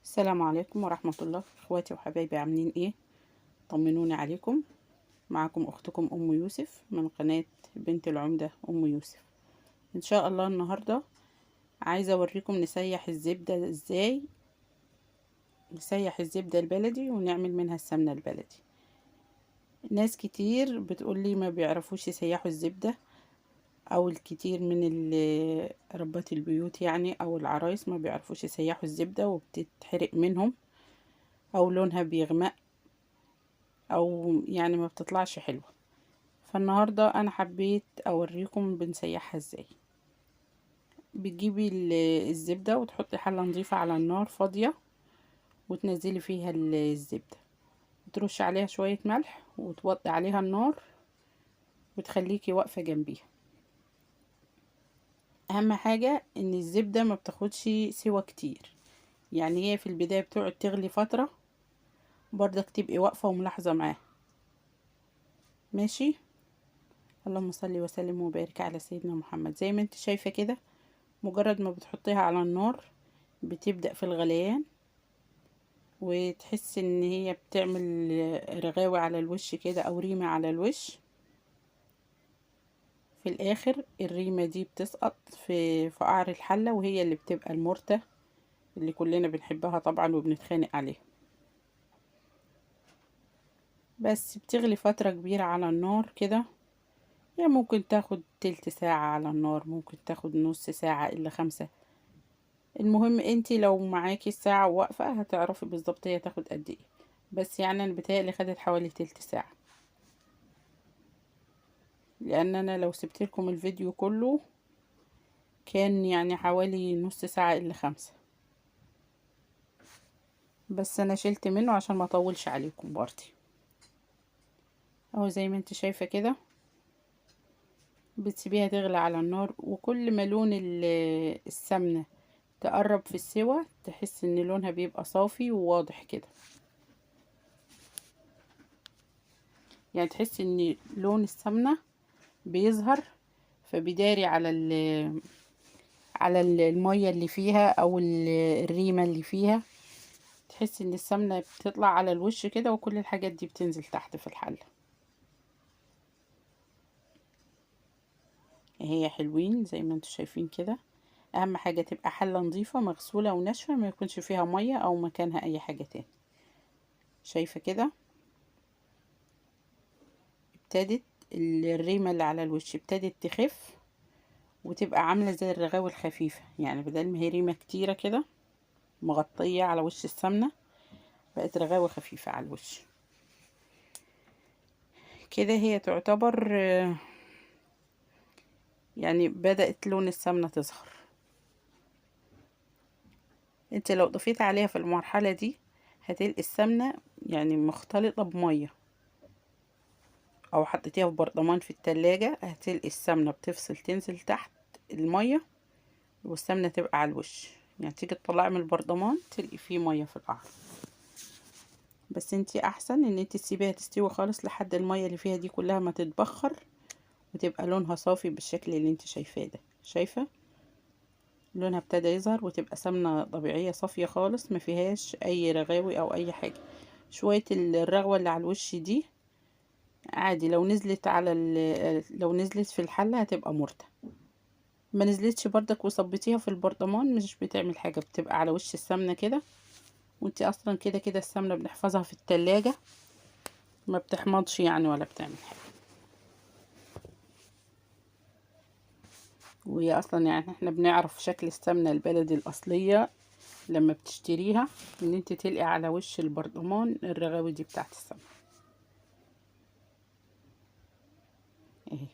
السلام عليكم ورحمة الله. اخواتي وحبايبي عاملين ايه؟ طمنوني عليكم. معكم اختكم ام يوسف من قناة بنت العمدة ام يوسف. ان شاء الله النهاردة عايزة اوريكم نسيح الزبدة ازاي، نسيح الزبدة البلدي ونعمل منها السمنة البلدي. ناس كتير بتقولي ما بيعرفوش يسيحوا الزبدة، او الكتير من ربات البيوت يعني او العرايس ما بيعرفوش يسيحوا الزبدة وبتتحرق منهم، او لونها بيغمق، او يعني ما بتطلعش حلوة. فالنهاردة انا حبيت اوريكم بنسيحها ازاي. بتجيبي الزبدة وتحطي حلة نظيفة على النار فاضية، وتنزلي فيها الزبدة، وترشي عليها شوية ملح، وتوطي عليها النار، وتخليكي واقفة جنبيها. اهم حاجة ان الزبدة ما بتاخدش سوا كتير، يعني هي في البداية بتقعد تغلي فترة، برضك تبقي واقفة وملاحظة معاها. ماشي، اللهم صل وسلم وبارك على سيدنا محمد. زي ما انت شايفة كده، مجرد ما بتحطيها على النار بتبدأ في الغليان، وتحس ان هي بتعمل رغاوي على الوش كده، او ريمة على الوش. في الاخر الريمة دي بتسقط في قعر الحلة، وهي اللي بتبقى المرتة اللي كلنا بنحبها طبعا وبنتخانق عليها. بس بتغلي فترة كبيرة على النار كده، يعني ممكن تاخد تلت ساعة على النار، ممكن تاخد نص ساعة إلا 5. المهم انتي لو معاكي الساعة واقفة هتعرفي بالظبط هي تاخد قد ايه، بس انا بتهيألي خدت حوالي تلت ساعة، لان انا لو سبت لكم الفيديو كله كان حوالي نص ساعة إلا 5، بس انا شلت منه عشان ما اطولش عليكم برضه. اهو زي ما انت شايفة كده بتسيبيها تغلي على النار، وكل ما لون السمنة تقرب في السوا تحس ان لونها بيبقى صافي وواضح كده، تحس ان لون السمنة بيظهر، فبيداري على المية اللي فيها او الريمة اللي فيها. تحس ان السمنة بتطلع على الوش كده، وكل الحاجات دي بتنزل تحت في الحلة. هي حلوين زي ما انتم شايفين كده. اهم حاجة تبقى حلة نظيفة مغسولة وناشفة، ما يكونش فيها مية او مكانها اي حاجة تاني. شايفة كده ابتدت الريمة اللي على الوش ابتدت تخف، وتبقى عاملة زي الرغاوي الخفيفة، بدل ما هي ريمة كتيرة كده مغطية على وش السمنة، بقت رغاوي خفيفة على الوش كده. هي تعتبر بدأت لون السمنة تظهر. انت لو ضفيت عليها في المرحلة دي هتلقي السمنة مختلطة بمية، او حطيتيها في برطمان في التلاجة هتلقي السمنة بتفصل تنزل تحت المية، والسمنة تبقى على الوش. تيجي تطلعي من البرطمان تلقي فيه مية في القعر. بس انتي احسن ان انتي تسيبيها تستوي خالص لحد المية اللي فيها دي كلها ما تتبخر، وتبقى لونها صافي بالشكل اللي انتي شايفاه ده. شايفة لونها ابتدى يظهر، وتبقى سمنة طبيعية صافية خالص ما فيهاش اي رغاوي او اي حاجة. شوية الرغوة اللي على الوش دي عادي، لو نزلت على لو نزلت في الحلة هتبقى مرتة، ما نزلتش بردك وصبيتيها في البرطمان مش بتعمل حاجة، بتبقى على وش السمنة كده. وانتي اصلا كده كده السمنة بنحفظها في التلاجة ما بتحمضش ولا بتعمل حاجة. وهي اصلا احنا بنعرف شكل السمنة البلدي الاصلية لما بتشتريها، ان انت تلقي على وش البرطمان الرغاوي دي بتاعت السمنة اهي.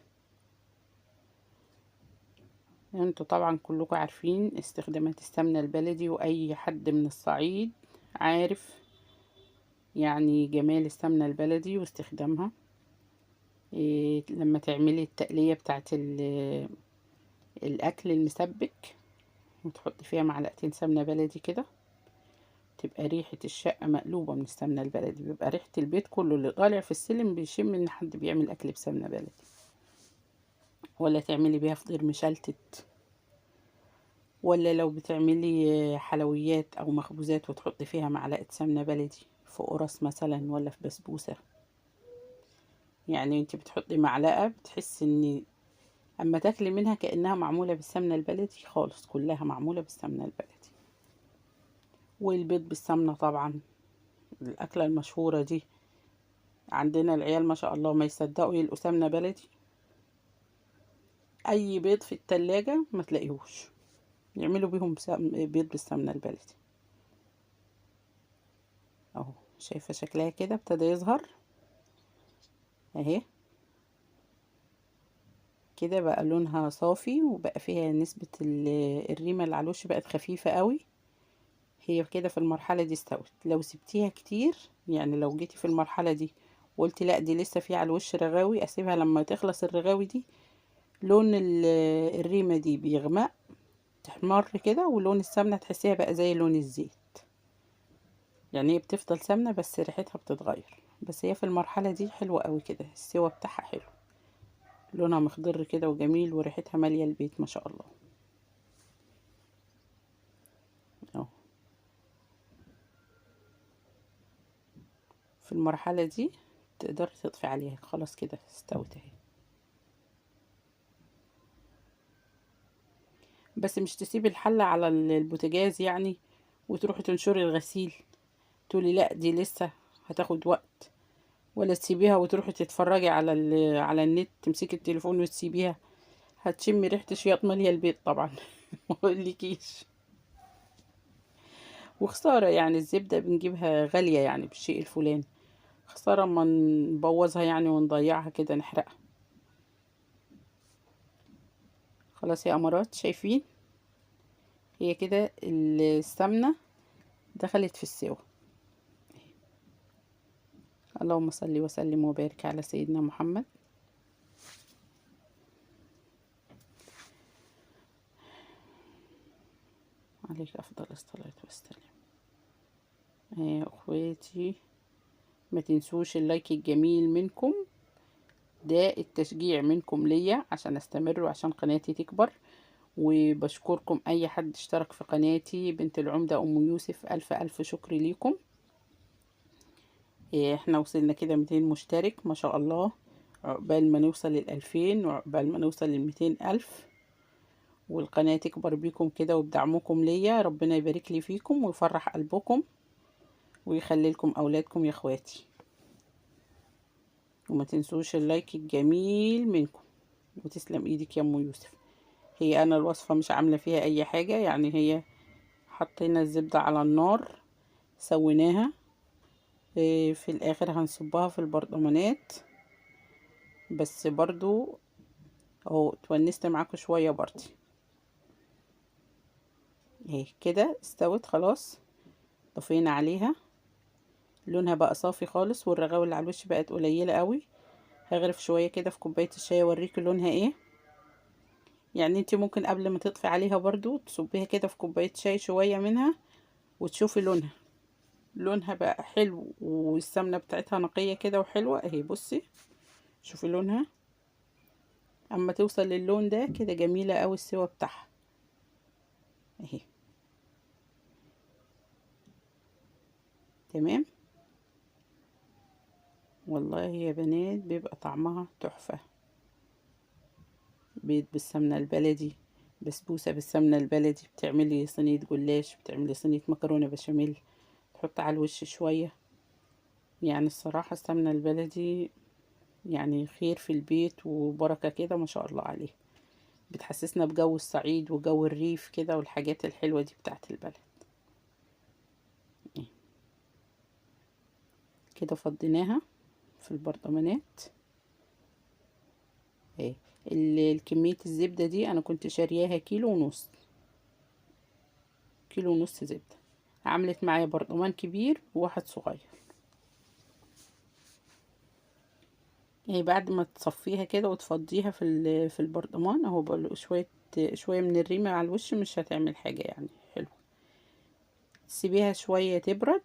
انتوا طبعا كلكم عارفين استخدامات السمنة البلدي، واي حد من الصعيد عارف جمال السمنة البلدي واستخدامها. لما تعملي التقلية بتاعت الاكل المسبك وتحطي فيها معلقتين سمنة بلدي كده، تبقى ريحة الشقة مقلوبة من السمنة البلدي، بيبقى ريحة البيت كله اللي طالع في السلم بيشم ان حد بيعمل اكل بسمنة بلدي. ولا تعملي بيها فطير مشلتت، ولا لو بتعملي حلويات او مخبوزات وتحطي فيها معلقة سمنة بلدي في قرص مثلا ولا في بسبوسة. يعني انت بتحطي معلقة بتحسي ان اما تاكلي منها كأنها معمولة بالسمنة البلدي خالص، كلها معمولة بالسمنة البلدي. والبيض بالسمنة طبعا الأكلة المشهورة دي عندنا، العيال ما شاء الله ما يصدقوا يلقوا سمنة بلدي. أي بيض في التلاجة ما تلاقيهوش، يعملوا بيهم بيض بالسمنة البلدي. اهو شايفة شكلها كده ابتدى يظهر اهي كده، بقى لونها صافي وبقى فيها نسبة الريمة اللي على الوش بقت خفيفة قوي. هي كده في المرحلة دي استوت. لو سبتيها كتير، يعني لو جيتي في المرحلة دي وقلتي لا دي لسه فيها على الوش رغاوي، اسيبها لما تخلص الرغاوي دي، لون الريمة دي بيغمق تحمر كده، ولون السمنة تحسيها بقى زي لون الزيت. يعني هي بتفضل سمنة بس ريحتها بتتغير، بس هي في المرحلة دي حلوة قوي كده، السوا بتاعها حلو، لونها مخضر كده وجميل، وريحتها مالية البيت ما شاء الله. اهو في المرحلة دي تقدري تطفي عليها، خلاص كده استوت اهي. بس مش تسيبي الحلة على البوتاجاز يعني وتروحي تنشري الغسيل تقولي لا دي لسه هتاخد وقت، ولا تسيبيها وتروحي تتفرجي على على النت، تمسكي التليفون وتسيبيها، هتشمي ريحة شياط مالية البيت طبعا. ما اقولكيش. وخسارة يعني الزبدة بنجيبها غالية يعني بالشيء الفلاني، خسارة ما نبوظها يعني ونضيعها كده نحرقها. خلاص يا امارات، شايفين هي كده السمنة دخلت في السوا. اللهم صل وسلم وبارك على سيدنا محمد. عليك افضل الصلاة والسلام. يا اخواتي ما تنسوش اللايك الجميل منكم، ده التشجيع منكم ليا عشان استمر وعشان قناتي تكبر. وبشكركم اي حد اشترك في قناتي بنت العمدة ام يوسف، الف الف شكر ليكم. احنا وصلنا كده 200 مشترك ما شاء الله، عقبال ما نوصل لل2000 وعقبال ما نوصل لل200,000، والقناة تكبر بيكم كده وبدعمكم ليا. ربنا يبارك لي فيكم ويفرح قلبكم ويخلي لكم اولادكم يا اخواتي. وما تنسوش اللايك الجميل منكم، وتسلم ايدك يا ام يوسف. هي انا الوصفة مش عاملة فيها اي حاجة، يعني هي حطينا الزبدة على النار سويناها، في الاخر هنصبها في البرطمانات. بس برضو اهو اتونست معاكم شوية برضو. اهي كده استوت خلاص، طفينا عليها، لونها بقى صافي خالص، والرغاوي اللي على الوش بقت قليلة قوي. هغرف شوية كده في كوباية الشاي اوريكم لونها ايه. يعني انتي ممكن قبل ما تطفي عليها برضو تصبيها كده في كوباية شاي شوية منها وتشوفي لونها. لونها بقى حلو والسمنة بتاعتها نقية كده وحلوة اهي. بصي شوفي لونها اما توصل للون ده كده جميلة قوي السوا بتاعها اهي. تمام والله يا بنات بيبقى طعمها تحفة. بيض بالسمنة البلدي، بسبوسة بالسمنة البلدي، بتعملي صينية جلاش، بتعملي صينية مكرونة بشاميل، تحط على الوش شوية. يعني الصراحة السمنة البلدي يعني خير في البيت وبركة كده ما شاء الله عليه، بتحسسنا بجو الصعيد وجو الريف كده والحاجات الحلوة دي بتاعت البلد. كده فضيناها في البرطمانات اهي. الكمية الزبدة دي انا كنت شارياها 1.5 كيلو، 1.5 كيلو زبدة، عملت معايا برطمان كبير وواحد صغير. يعني بعد ما تصفيها كده وتفضيها في البرطمان اهو، بقول شوية من الريمة على الوش مش هتعمل حاجة يعني، حلو. تسيبيها شوية تبرد،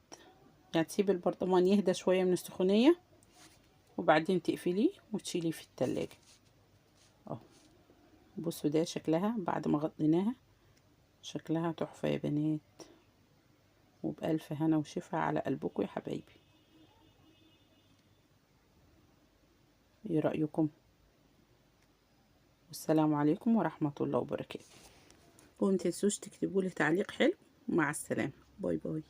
يعني تسيبي البرطمان يهدى شوية من السخونية، وبعدين تقفليه وتشيليه في التلاجة اهو. بصوا ده شكلها بعد ما غطيناها شكلها تحفة يا بنات، وبألف هنا وشفا على قلبكم يا حبايبي. ايه رأيكم؟ والسلام عليكم ورحمة الله وبركاته. ومتنسوش تكتبوا لي تعليق حلو. مع السلامة، bye bye.